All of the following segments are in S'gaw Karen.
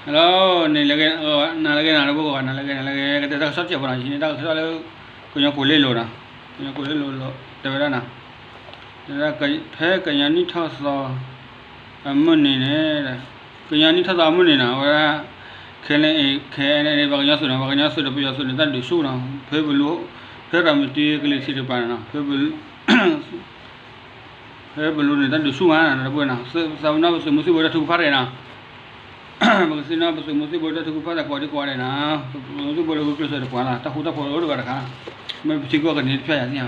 Hello, နၤလၢအဂ့ၤ နၤလၢအဂ့ၤ နၤလၢအဂ့ၤ ကတဲတၢ်ကစီၣ်တစဲးဖိနီၤ, ယဟံးန့ၢ်တၢ်ကစီၣ်လၢ ကညီကိးလ့လိၤနီၤ, ကညီကိးလ့လိၤ တဲဝဲဒၣ်နီၤ, ဖဲကညီနံၣ်ထီၣ်သီ အမုၢ်နံၤန့ၣ်, ကညီနံၣ်ထီၣ်သီအမုၢ်နံၤနီၤ အဝဲဒၣ် ခဲလၢာ် ခဲလၢာ် ပှၤကညီသုးနီၤ, ပှၤကညီသုးဒီးပယီၤသုးန့ၣ် တၢ်ဒုးဆူၣ်နီၤ, ဖဲပလူ, ဖဲရၤမတံကလံၤထံးတကပၤန့ၣ်နီၤ, ဖဲပလူန့ၣ် တၢ်ဒုးဆူၣ်မးနီၤ, ဒီပုၢ်ဝဲၢ်နီၤ, သးပ့ၤနီၣ်ပသုးမုၢ်သံၣ်ဘိတၢ်ထုကဖၣ်တဂ့ၤနီၤ, ပကသ့ၣ်နီၣ်ပသုးမုၢ်သံၣ်ဘိတၢ်ထုကဖၣ်သကိးဒ်ကိးဂၤဒဲးနီၤ, ပသုးမုၢ်သံၣ်ဘိလၢဂုာ်ကျဲးစၢးတပှၤလီၤ, တၢ်ဃူတၢ်ဖိးအိၣ်တဂၤတခါ, မ့ၢ်ပထံကီၢ်ကန့ၢ်တဖျၢၣ်ယၤသ့ၣ်ညါ,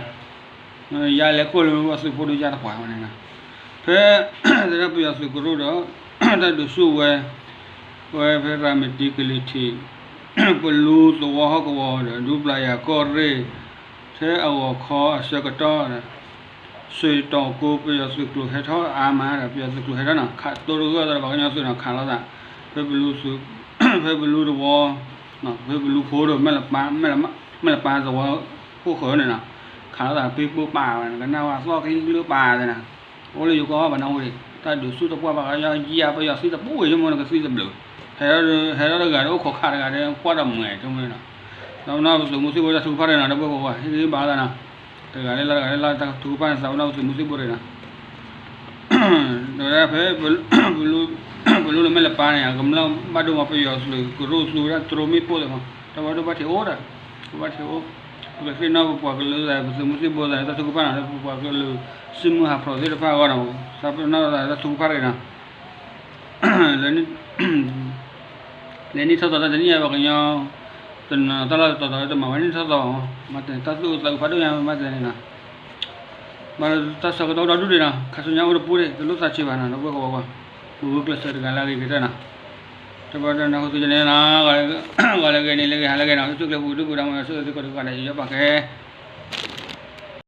ယၤလဲၤကိၢ်လၢပသုးဖိဒိၣ်ယါတပှၤဝဲန့ၣ်နီၤ, ဖဲ သရၣ်ပယီၤသုးကရူၢ်ဒီး တၢ်ဒုးဆူၣ်ဝဲ, ဝဲဖဲရၤမတံကလံၤထံး, ပလူသဝီဟီၣ်ကဝီၤဒီး ဒူပျၢ်ယၤကီၢ်ရ့ၣ်, ထဲအဂီၤခီအဆၢကတီၢ် စွ့ၤတီၤကိပယီၤသုးကျိၤဟဲထီၣ်အါမးဒီး ပယီၤသုးကျိၤဟဲထီၣ်နီၤ, ခးတိၢ်တဂၢၢ်သီဒီးပှၤကညီသုးနီၤ, ခးလိာ်သး, ဖဲပလူ, ဖဲပလူသဝီ, ဖဲပလူဖိဒီး မဲၢ်လပၢ်, မဲၢ်လပၢ်သဝီအိၣ်ဃၢၤန့ၣ်နီၤ, ခးလိာ်သးပ့ၤပိၢ်ပာ်ဝဲန့ၣ် ကနၣ်ဝဲသီၣ်ကဟံၣ်ကလုၢ်ပာ်သ့နီၤ, အိၣ်လၢယိၤကီၢ်ဘၣ်နၢ်ဟူဒံး, တၢ်ဒုးဆူၣ်တပှၢ်ဘၣ်ကညီယံၤပယီၤသုးတပူၤဝဲယမိၢ်န့ၣ်ကသံတဘျုး, ဟဲထီၣ်တဂၤဒီးအိၣ်ခိးခးတဂၤဒီးကွၢ်ဒီးမှဲၤဆိမိၣ်နီၤ, သးပ့ၤနီၣ်ပသုးမုၢ်သံၣ်ဘိတၢ်ထုကဖၣ်တဂ့ၤနီၤ, ဒီပုၢ်ဝဲၢ်ကိးဂၤ, ဟ့ၣ်ဂံၢ်ဘါလိာ်သးနီၤ, တဂၤလၢ်လၢ်တဂၤလၢ်လၢ်တၢ်ထုကဖၣ်န့ၣ် သးပ့ၤနီၣ်ပသုးမုၢ်သံၣ်ဘိတဂ့ၤနီၤ, ဒီးဖဲ ပလူလၢမဲၢ်လပၢ်န့ၣ် အကမျၢၢ်ဘၣ်ဒိမး ပယီၤသုးကရူၢ်သူဝဲဒၣ်တြီမ့ၣ်ပိၢ်သ့ၣ်မး, တၢ်ဘၣ်ဒိဘၣ်ထံးအိၣ်ဒီး, ဘၣ်ထံးအိၣ်, ပကသ့ၣ်နီၣ်ပပှၤကလုာ်သး ပသုးမုၢ်သံၣ်ဘိသးန့ၣ် တၢ်ထုကဖၣ်နီၤ, လၢပပှၤကလုာ်စံၣ်မုၢ်ဟးဖျိးသ့ၣ်တဖၣ်အဂီၢ်နီၤ, သးပ့ၤနီၣ်သးတၢ်ထုကဖၣ်တဂ့ၤနီၤ လၢနံၣ်ထီၣ်သီတၢ်တနံၣ်ညါ ပှၤကညီ တနီၤတၢ်လီၢ်တတီၤတီၤလၢတမၤဝဲနံၣ်ထီၣ်သီ, မၤတၢ်သူၣ်အုးသးအုးဖးဒိၣ်ညါမးတန့ၣ်နီၤ, မၤတၢ်ဆၢကတီၢ်ဒီဒူၣ်ဒံးနီၤ, ခါဆူညါအိၣ်တပူၤဒံး တလိၣ်သးဆံးဘၣ်နီၤ, ဒီပုၢ်ဝဲၢ်ကိးဂၤ, ပဂုာ်ကျဲးစၢးတဂၤလၢအဂ့ၤကတၢၢ်နီၤ, တဘၣ်တနၢ်ဟူသုန့ၣ်နီၤ, ဂီၤလၢအဂ့ၤ နံၤလၢအဂ့ၤ ဟါလၢအဂ့ၤနီၤ, အိၣ်ဆူၣ်ချ့ပူၤဒုၣ်ပူၤဒါမ့ၢ် ဆိၣ်ဂ့ၤသုကိးဂၤဒဲး ယယီၣ်ပာ်ကဲ